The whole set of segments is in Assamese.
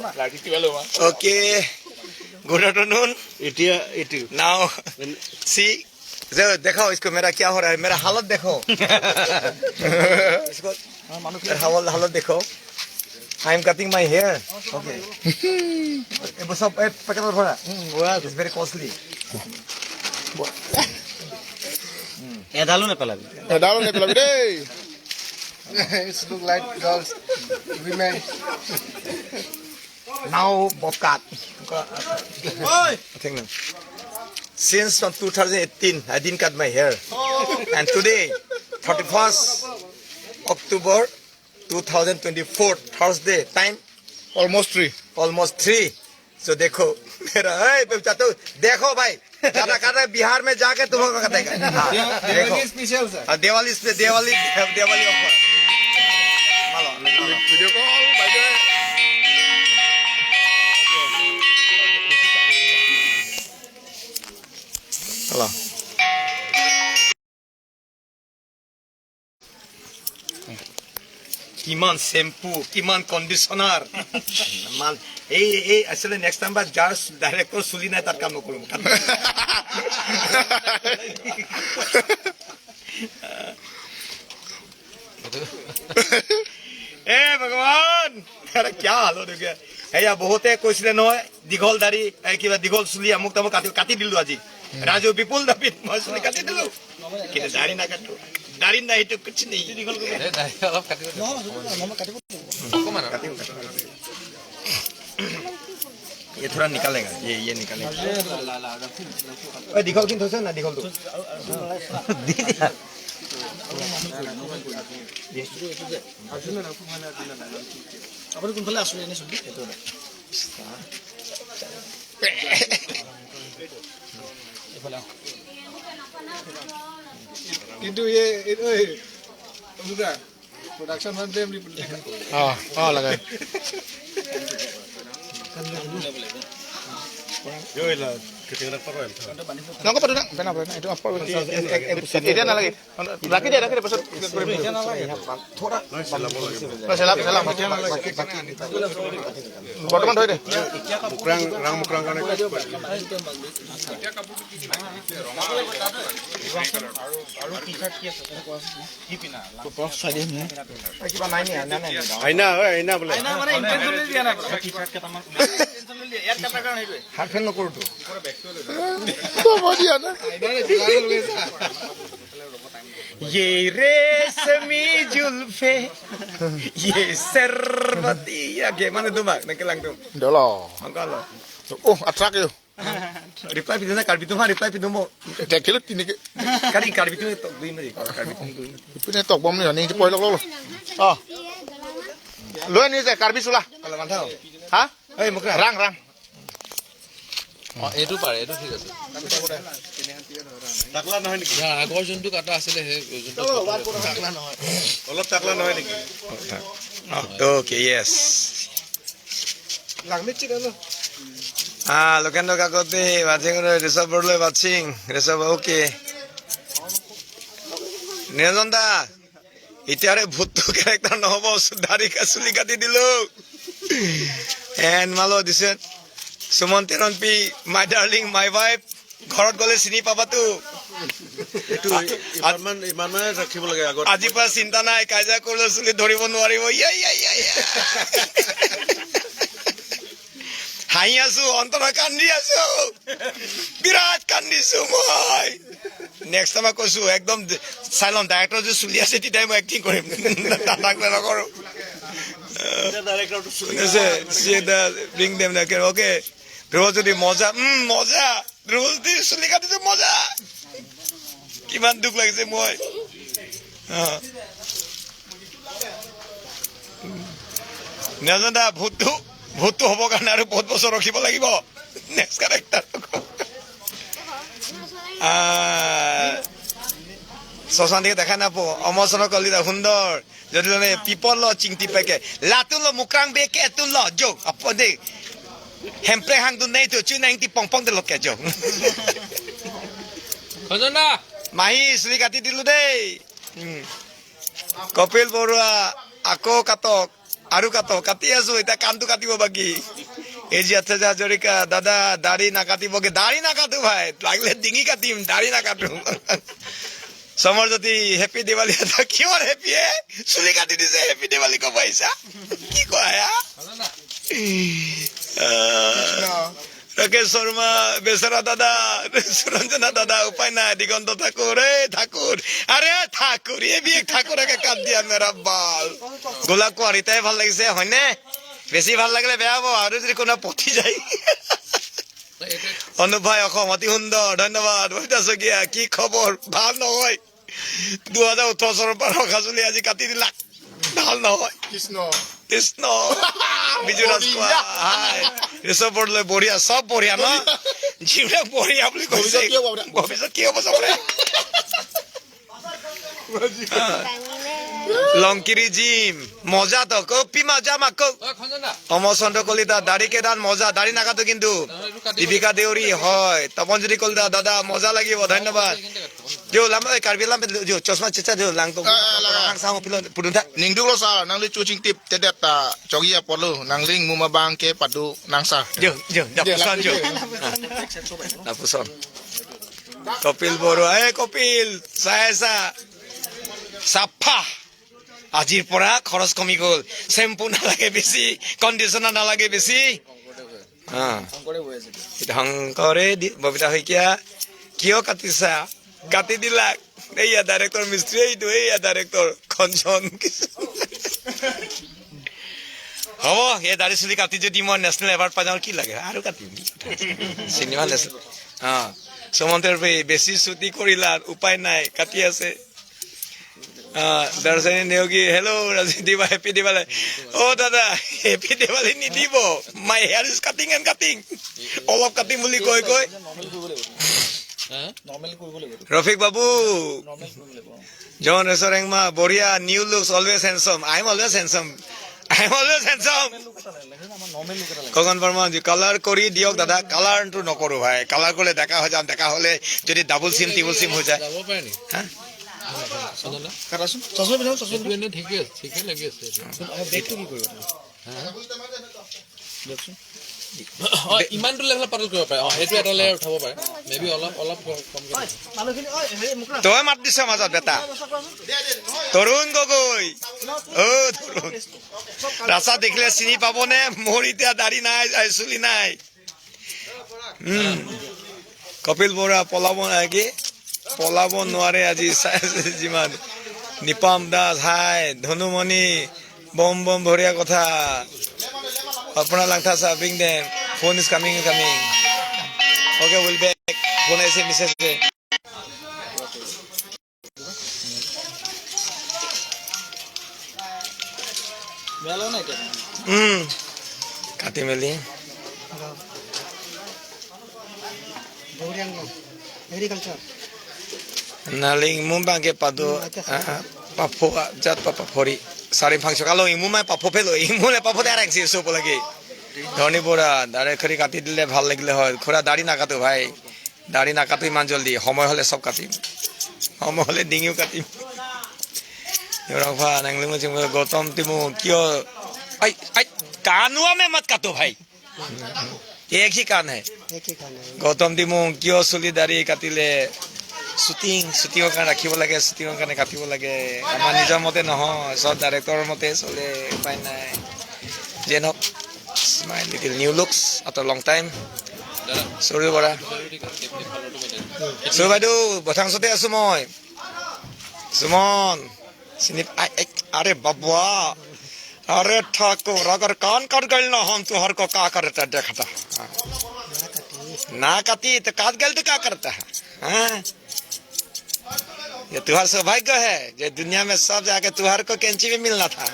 Okay, good afternoon. এতিয়া এইটো now सी, देखो इसको, मेरा क्या हो रहा है, मेरा हालत देखो इसको, मेरा हालत हालत देखो। I am cutting my hair. Okay, এইবোৰ চব এই পেকেটত ভৰা। It's very costly. এডালো নেপেলাবি। এডালো নেপেলাবি দেই। It's look like girls, women. Now bob cut. I think since from 2018 I didn't cut my hair, and today 31st October 2024, Thursday, time almost 3. Almost 3. So देखो मेरा, ए, चाहते हो देखो भाई, ज्यादा कर रहे, बिहार में जाके तुमको कटेगा। हाँ, देखो। Special, sir. हाँ, दिवाली पे, दिवाली, दिवाली ऑफर। ভিডিঅ' কল বাইদেৱে। Hello. কিমান শ্বেম্পু, কিমান কণ্ডিচনাৰ মাল। এই আচলতে নেক্সট টাইম বা যাৰ ডাইৰেক্টৰ চুলি নাই, তাত কাম নকৰোঁ। এ ভগৱান, আৰে কিয়া হালত হৈ গয়া। এয়া বহুতে কৈছিলে নহয়, দীঘল দাড়ি, এই কিবা দীঘল চুলি, আমুক তামুক, কাটি কাটি দিলো আজি। ৰাজু বিপুল দাবিত মই চুলি কাটি দিলো, কিন্তু দাড়ি নাকাটো। দাড়ি নাই, এইটো কুছ নেই। অলপ কাটিব। काटिब, काटिब। ये थोड़ा निकालेगा, ये निकालेगा। ओए, দীঘল কিন থৈছে না দীঘলটো? দি দিয়া। আপুনি কোনফালে আছো এনে চুলি সেইটো? কিন্তু এই প্ৰডাকশ্যন। অঁ, লগাই। নকওঁ না, বেনা বেনা, এইটো অফ কৰিব। এতিয়া নালাগে, ৰাখি দিয়া, ৰাখি দিয়া, পাছত কৰিম। চেলাম চেলাম, বৰ্তমান থৈ দে। মুকৰাং ৰাং মুকৰাং কাৰণে। কিবা নাই নি? নাই নাই। আইনা হয়, আইনা বোলে। হাৰ্ট ফেইল নকৰোতো। হ'ব দিয়া না। ये रेशमी जुल्फे, ये सरबती आगे মানে তোমাক নেকেলাং তুম। দল। অংকাল। অ' আট্ৰাক। ৰিপ্লাই পিন্ধো না কাৰ্বি, তোমাৰ ৰিপ্লাই পিন্ধো মই। দেখিলো তিনিকে। কাৰি কাৰ্বি তুমি দুই মিনিট, কাৰ্বি তুমি দুই মিনিট। ইপিনে টক বম নি পঢ়ি লওক, লওক। অঁ, লৈ আনিছে কাৰ্বি চোলা। হা। এই মোক ৰাং ৰাং। অ, এইটো পাৰে, এইটো ঠিক আছে। টাকলা নহয় নেকি? ইয়াৰ আগৰ যোনটো কাটা আছিলে, সেই যোনটো। অলপ টাকলা নহয় নেকি? Okay, yes. Lokendra Kakati বাচিং, ঋষভ বৰদলৈ বাচিং, ঋষভ অ'কে। নিৰঞ্জন দা, এতিয়া আৰু ভূতটো কেৰেক্টাৰ নহ'ব, দাড়ি চুলি কাটি দিলো। এণ্ড মালো দিছে Suman Teron P, my darling, my wife, ঘৰত গ'লে চিনি পাবাতো। এইটো ইমান ইমান মানে ৰাখিব লাগে আগত। আজিৰ পৰা চিন্তা নাই, কাজিয়া কৰিলে চুলি ধৰিব নোৱাৰিব। ইয়া ইয়া ইয়া ইয়া। হাঁহি আছো, অন্তৰত কান্দি আছো, বিৰাট কান্দিছো মই। নেক্সট টাইম কৈছো, একদম চাই ল'ম, ডাইৰেক্টৰ যদি চুলি আছে তেতিয়াই মই এক্টিং কৰিম, নাথাকিলে নকৰো। Bring them. Okay, Dhruvajyoti মজা, মজা। ধ্ৰুৱজ্যোতি চুলি কাটিছো, মজা। কিমান দুখ লাগিছে মই। নাজানা, ভূতটো হ'বৰ কাৰণে আৰু বহুত বছৰ ৰখিব লাগিব। নেক্সট কেৰেক্টাৰ শশান্তিকে দেখা নাপো। অমৰচন্দ্ৰ কলিতা সুন্দৰ। যদি পিপল ল চিংটি পেকে লাতুন ল মুক্ৰাং বেকে তুন ল যৌ আপদে হেম্প্ৰে হাং দু নেই তো চু নাইটি পং পং দে লকে যৌ। সঞ্জন দা। মাহী, চুলি কাটি দিলো দেই। কপিল বৰুৱা, আকৌ কাটক। আৰু কাট, কাটি আছো এতিয়া, কাণটো কাটিব বাকী। এই যে আছে হাজৰিকা দাদা, দাড়ি নাকাটিবগে। দাড়ি নাকাটো ভাই, লাগিলে ডিঙি কাটিম, দাড়ি নাকাটো। সমৰজ্যোতি, হেপী দিৱালী। এটা কিহৰ হেপী হে? চুলি কাটি দিছে, হেপী দিৱালী ক'ব আহিছা, কি কোৱা? ৰাকেশ শৰ্মা, বেচেৰা দাদা। সুৰঞ্জনা দাদা, উপায় নাই। দিগন্ত ঠাকুৰ, এই ঠাকুৰ, আৰে ঠাকুৰ, ये भी एक ठाकुर के काट दिया मेरा बाल। গোলাপ কোৱাৰ এটাই ভাল লাগিছে, হয়নে? বেছি ভাল লাগিলে বেয়া হ'ব, আৰু যদি কোনোবা পতি যায়। অনুপ ভাই, অসম অতি সুন্দৰ, ধন্যবাদ। ববিতা শইকীয়া, কি খবৰ? ভাল নহয়। 2018 চনৰ পৰা ৰখা চুলি আজি কাটি দিলা, ভাল নহয়। কৃষ্ণ। কৃষ্ণ। বিজু ৰাজখোৱা, হাই। ঋষভ বৰদলৈ, বঢ়িয়া, চব বঢ়িয়া ন? যিবিলাক বঢ়িয়া বুলি কৈছে। ভৱিষ্যত কি হ'ব? ভৱিষ্যত কি হ'ব চবৰে? লংকিৰি জিম, মজা তো কপি মজা মাক। অমৰ চন্দ্ৰ কলিতা, দাড়ি কেইডাল মজা, দাড়ি নাকাটো কিন্তু। দীপিকা দেউৰী, হয়। তপনজ্যোতি কলিতা দাদা, মজা লাগিব, ধন্যবাদ। দিও লাম কাৰ্বি লাম দিও চশমা চেচা দিও লাংটো চাওঁ পুৰুন্ধা। Ningdu lo sa nang li chu ching tip te det ta chogi ya polu nang ling mu ma bang ke padu nang sa. দিও দিও নাপুচন দিও নাপুচন। কপিল বৰুৱা, এই কপিল চাই আছা? চাফা। আজিৰ পৰা খৰচ কমি গ'ল, চেম্পু নালাগে বেছি, কণ্ডিচনাৰ নালাগে বেছি। শংকৰে ববিতা শইকীয়া, কিয় কাটিছা? কাটি দিলা। এইয়া ডাইৰেক্টৰ মিস্ত্ৰী, এইটো এইয়া ডাইৰেক্টৰ খঞ্জন। হ'ব, এই দাড়ি চুলি কাটি যদি মই নেশ্যনেল এৱাৰ্ড পাই যাওঁ, কি লাগে আৰু কাটিম? Cinema national. অঁ, সুমন্তৰ বেছি ছুটি কৰিলা, উপায় নাই, কাটি আছে। দৰ্শনী নেওগী, হেল্ল' ৰাজীৱ দিবা, হেপী দিৱালী। অ' দাদা, হেপী দিৱালী নিদিব। My hair is cutting and cutting, অলপ কাটিম বুলি কৈ কৈ। ৰফিক বাবু, জন ৰেংমা, বঢ়িয়া, new looks, always handsome. I am always handsome, I am always handsome. Gagan Barma, colour কৰি দিয়ক দাদা। কালাৰটো নকৰো ভাই, কালাৰ কৰিলে ডেকা হৈ যাম, ডেকা হ'লে যদি ডাবল চিম ট্ৰিবল চিম হৈ যায়। হা। কাটাচোন, চশমা পিন্ধাও, চশমা। ঠিকে আছে, ঠিকে লাগি আছে। বেগটো কি কৰিব দিয়কচোন। অ, ইমানটো লেভেলত পাতল কৰিব পাৰে। অ, সেইটো এটা লেয়াৰ উঠাব পাৰে, মে বি অলপ অলপ কমকে। তই মাত দিছ মাজত বেটা। তৰুণ গগৈ, অ তৰুণ, ৰাস্তা দেখিলে চিনি পাবনে? মোৰ এতিয়া দাড়ি নাই, চুলি নাই। কপিল বৰা, পলাব কি পলাব নোৱাৰে আজি যিমান। নিপাম দাস, হাই। ধনুমণি, বম বম, বঢ়িয়া কথা। আপোনাৰ লাংথা চা, bring them, phone is coming, coming. Okay, will back, phone আহিছে, মিছেছে। বেয়া লগা নাই এতিয়া। কাটি মেলি। Agriculture. Naling mumba ke padu papo jat papa phori sari phangso kalo imu mai papo felo imu le papo দাঁড় ৰাখছি চব লাগি। ধনী বৰা, দাড়ি খৰি কাটি দিলে ভাল লাগিলে হয়। খুৰা, দাড়ি নাকাটো ভাই, দাড়ি নাকাটো ইমান জল্দি, সময় হ'লে চব কাটিম, সময় হ'লে ডিঙিও কাটিম। গৌতম তিমু, কিয় कानुआ में मत काटो भाई, एक ही कान है। গৌতম তিমু, কিয় চুলি দাড়ি কাটিলে? শ্বুটিং, শ্বুটিঙৰ কাৰণে ৰাখিব লাগে, শ্বুটিঙৰ কাৰণে কাটিব লাগে। আমাৰ নিজৰ মতে নহয়, চব ডাইৰেক্টৰৰ মতে চলে, উপায় নাই। যিয়ে নহওক, my little new looks after long time. চৰু বৰা, চৰু বাইদেউ, বঠাংচতে আছো মই। সুমন, চিনি, আৰে বাবা, अरे ठाकुर, अगर कान कट गइल ना हम तुहर को का करता देखता। ना काटी तो काट गल तो का करता है? हाँ? ये तुहार सौभाग्य है जो दुनिया में सब जाके तुहार को कैंची में मिलना था।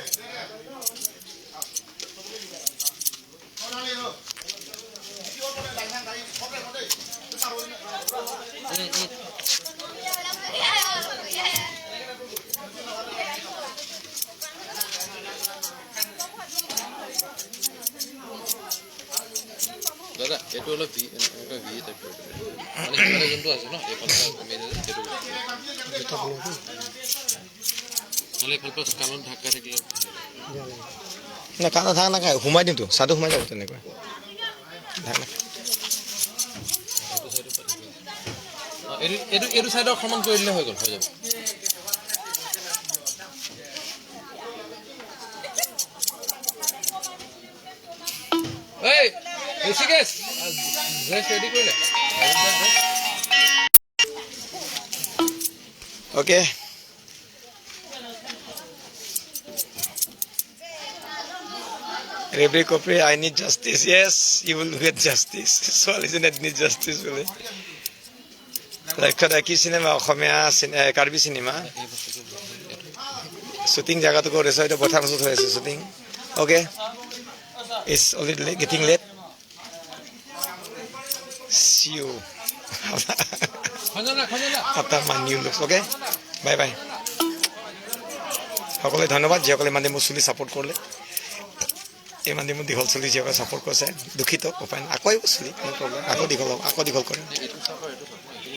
দাদা, এইটো অলপ ভি, এনেকুৱা ভি টাইপ কৰি দিব। মানে সিফালে যোনটো আছে ন, এইফালৰ পৰা কমি যায়, সেইটো নহ'লে এইফালৰ পৰা কাণত ঢাকা থাকিলে। না কাণ ঢাক নাখায়, সোমাই দিওঁতো চাহটো সোমাই যাব তেনেকৈ। ঢাক নাখায়। অ, এইটো চাইডৰ অকণমান কৰি দিলে হৈ গ'ল, হৈ যাব। এই ঋষিকেশ, ড্ৰেছ ৰেডি কৰিলে? Okay. Rebri Kopri, I need justice. Yes, you will get justice. ছোৱালীজনী need justice বোলে। লক্ষ্য কি চিনেমা? অসমীয়া কাৰ্বি চিনেমা। শ্বুটিং জেগাটো ক'ত আছে? এইটো পথাৰ মাজত হৈ আছে shooting. Okay, it's already getting late. See you Khanjana, Khanjana. After my new looks. Okay, bye bye. সকলোৱে ধন্যবাদ, যিসকলে ইমান দিন মোৰ চুলি ছাপোৰ্ট কৰিলে। ইমান দিন মোৰ দীঘল চুলি যিসকলে ছাপোৰ্ট কৰিছে। দুখিত, উপায় নাই। আকৌ আহিব চুলি, ন প্ৰব্লেম। আকৌ দীঘল হ'ব, আকৌ দীঘল কৰিম। এইটো চাব, এইটো চাব।